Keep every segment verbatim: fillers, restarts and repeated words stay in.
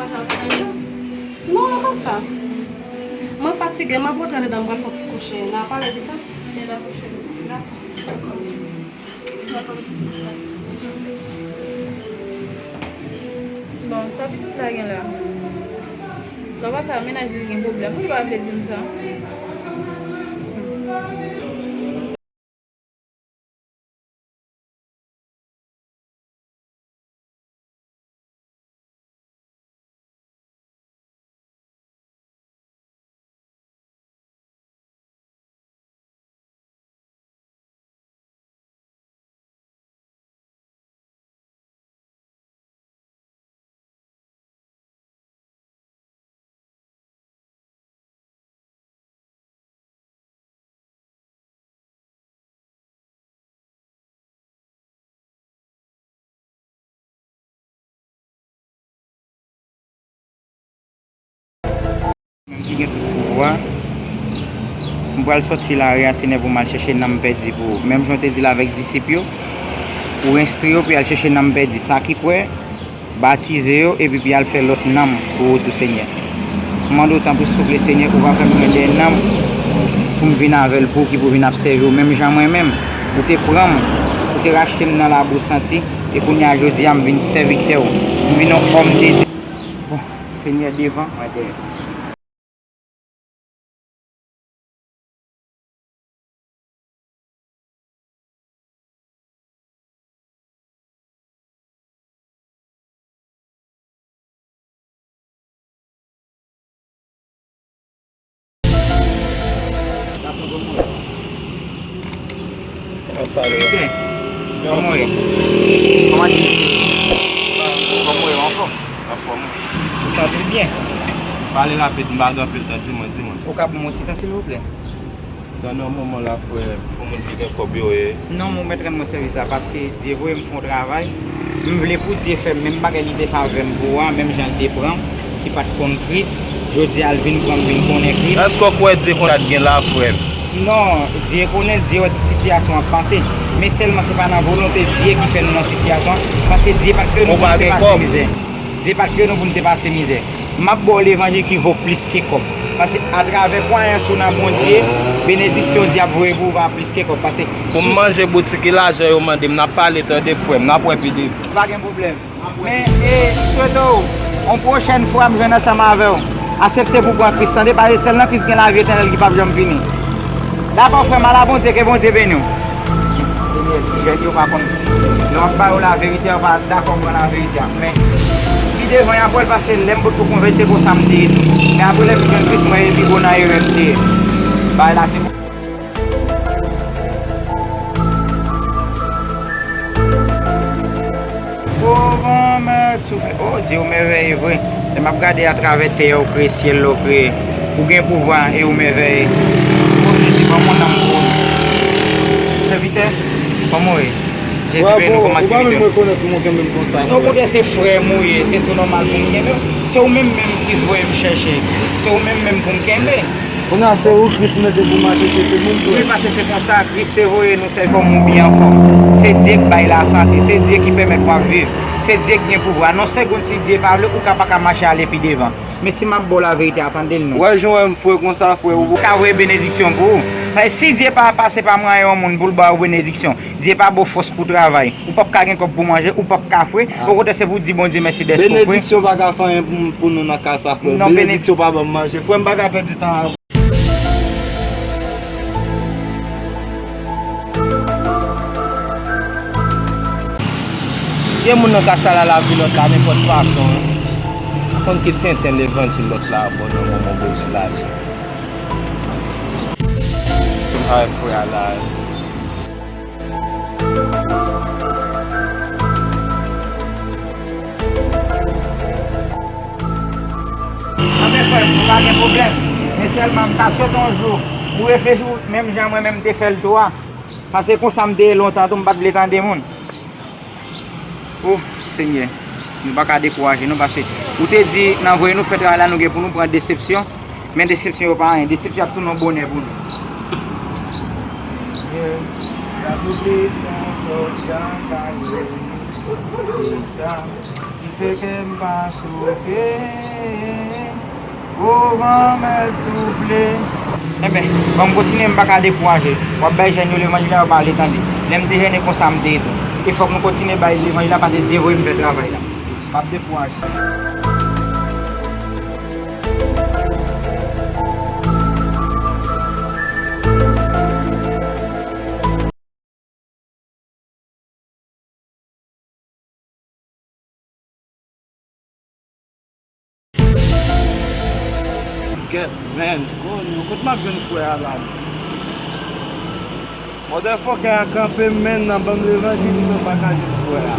Non, non, pa sa. Mwen fatige, m ap rantre anndan, m pral fè yon ti kouche. N a pale pita. E la pwochèn. Dakò. Bon, sa pitit la gen la? Lè w pa fè mennaj li gen pwoblèm, poukisa w pa vle di m sa? Menm ki gen tout pouvwa, m pral sòti lari a, Senyè, pou m al chèche nanm pèdi pou ou. Menm jan w te di l avèk disip yo, ou enstwi yo pou y al chèche nanm pèdi. Sa ki kwè, batize yo, epi pou y al fè lòt nanm pou ou tou, Senyè. M mande w tanpri, souple, Senyè, ou va fè m gen de nanm pou m vin avè l, pou ki pou vin ap sèvi w, menm jan mwen menm. Ou te pran m, ou te rachte m nan labou santi, e kounye a jodi a, m vin sèvitè w. M vin yon òm de Dye. Bon, Senyè devan, mwen dèyè. Kòman w ye? Kòman w ye? Kòman w ye? Anfòm. Anfòm. Ou santi l byen? Pale rapid, m pa gen anpil tan, di mwen, di mwen. Ou ka ban m yon ti tan, silvouplè? Nan, nan moman la, frè, pou moun ki gen kòb yo ye. Non, mwen mèt rann mwen sèvis la, paske Dye voye m fè yon travay. M vle pou Dye fè menm bagay li te fè avè m pou ou a, menm jan l te pran m, ki pa t konn Kris, jodi a l vin pran m, vin konnen Kris. Èske w kwè Dye konn sa k gen la, frè m? Non, Dye konnen, Dye wè tout sitiyasyon w ap pase. Men sèlman se pa nan volonte Dye ki fè nou nan sitiyasyon an, paske Dye pa t kreye nou pou nou te pase mizè. Dye pa t kreye nou pou nou te pase mizè. M ap ba w levanjil ki vo plis ke kòb. Paske atravè kwayans ou nan Bondye, benediksyon Dye ap voye pou ou va plis ke kòb. Paske pou m manje boutik e lajan yo mande m, n ap pale tande frè m, n ap wè pi devan. Pa gen pwoblèm. Men, e, m swete w, yon pwochèn fwa m jwenn ansanm avè w, aksepte pou pran Kris, tande, paske sèl nan Kris gen lavi etènèl ki p ap janm fini. Dakò, frè m, ala Bondye, ke Bondye beni w. Senyè, ti jèn yo pa konn. Lè w ap ba yo laverite a, yo pa dakò pran laverite a. Men, pi devan y ap wè l, paske lè m potko konvèti, se konsa m te ye tou. Men apre lè m jwenn Kris, mwen epi gwo nan erè m te ye. Bagay la se pou O van, mè soufle. O Dye, ou mèvèye vre. Lè m ap gade atravè tè a, ou kreye syèl la, ou kreye. Ou gen pouvwa e ou mèvèye. O Jezi, ban m yon nanm pou ou. Sèvitè, kòman w ye? Jezi beni w, kòman aktivite w? Ou pa menm rekonèt m, ou kenbe m konsa, frè. Non, okontrè, se frè m ou ye, se tou nòmal pou m kenbe w. Se ou menm menm Kris voye m chèche. Se ou menm menm pou m kenbe. Kounye a, se ou Kris mete pou mache chèche moun, frè. Wi, paske se konsa Kris te voye nou, se kòm ou byen anfòm. Se Dye k bay lasante, se Dye ki pèmèt w ap viv, se Dye k gen pouvwa. Nan segonn, si Dye pa vle, ou ka pa ka mache ale pi devan. Men si m ap ba w laverite a, tande l non. Wè jan w wè m fre konsa, frè, ou ka voye benediksyon pou ou. Paske si Dye pa pase pa mwayen yon moun pou l ba w benediksyon, Dye pa ba w fòs pou w travay. Ou p ap ka gen kòb pou w manje, ou p ap ka fre. Okontrè, se pou w di Bondye mèsi dèske w fre. Benediksyon pa ka fè anyen pou, pou nou nan ka sa, frè. Non, benediksyon pa ban m manje. Frè, m pa ka pèdi tan. Gen moun nan ka sal a lavi lòt la nenpòt fason. Konn ki tenten levanjil lòt la ap ba w nan moman w bezwen lajan. Ay, frè a la. Anben, frè m, nou pa gen pwoblèm. Men sèlman, m ta swete yon jou ou reflechi menm jan mwen menm m te fè l tou a. Paske konsa m te ye lontan tou, m pa t vle tande moun. O, Senyè, nou pa ka dekouraje non, paske ou te di nan voye nou fè travay la, nou gen pou nou pran desepsyon. Men desepsyon yo pa anyen. Desepsyon ap tounen yon bonè pou nou. Yeah. Lapolis ankò t ap pale. Se sa. Fè kè m pa soke, o van mèt soufle. Enben, ban m kontinye, m pa ka dekouraje. W ap bay jèn yo levanjil la, yo pa ale tande. Lè m te jèn konsa, m te ye tou. E fòk nou kontinye bay levanjil la, paske Dye voye m fè travay la. M p ap dekouraje. Gèt, man, konyo, kot m ap jwenn frè a la? Motherfucker a kanpe m, man, nan ban m levanjil, m pa ka jwenn frè a.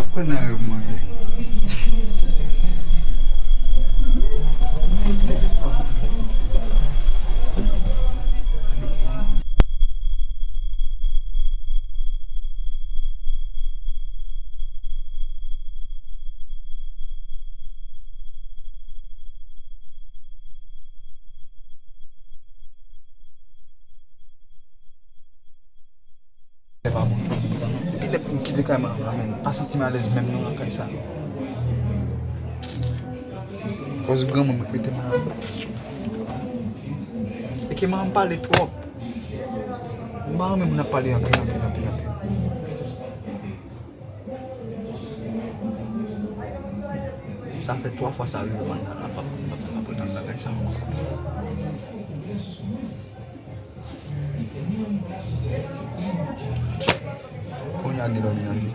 Kwè nan rèv mwen ye. Lè pa bon. Depi lè pou m kite kay manman m la, men m pa santi m alèz menm non nan kay sa. Kòz granmoun mwen mete manman m. E ke manman m pale twòp. M pa renmen moun ap pale anpil, anpil, anpil, anpil. Sa fè twa fwa sa rive, m ap, ap, ap, ap ret anndan kay sa ankò. Kounye a gen dòmi nan li.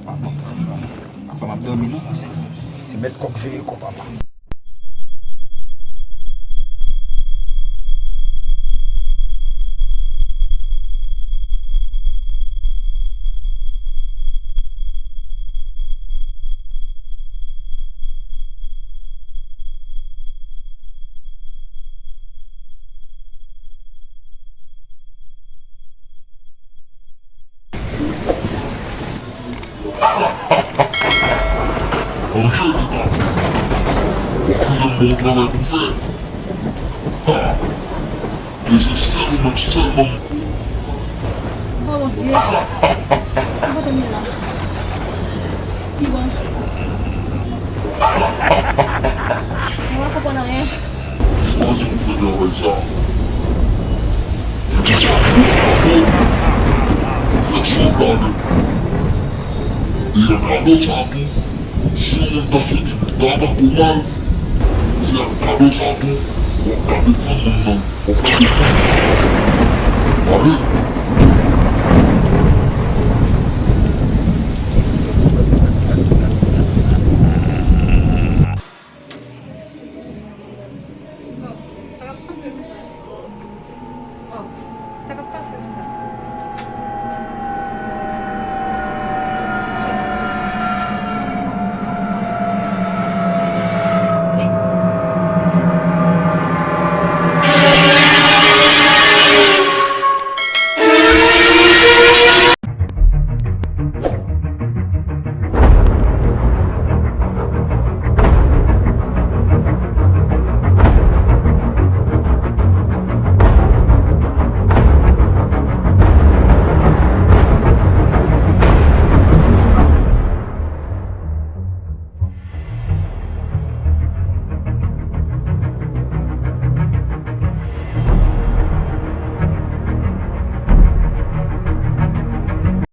Papa, papa, papa, m ap dòmi non, se, se mèt kòk veye kò papa. Anjè de tan. Ou konnen m gon travay pou fè. Ha! E se sèl ou menm sèlman m. Oh mon Dieu! Ki kote m ye la? Ki bon? Mwen pa konprann anyen. Imajine ou fè travay sa. Ou te sa pou kado. Ou fè sou kado. E nan kado sa tou, si yon moun ta soti pou ta atake w mal, se ak kado sa tou, w ap ka defann moun nan. W ap ka defann. Ale!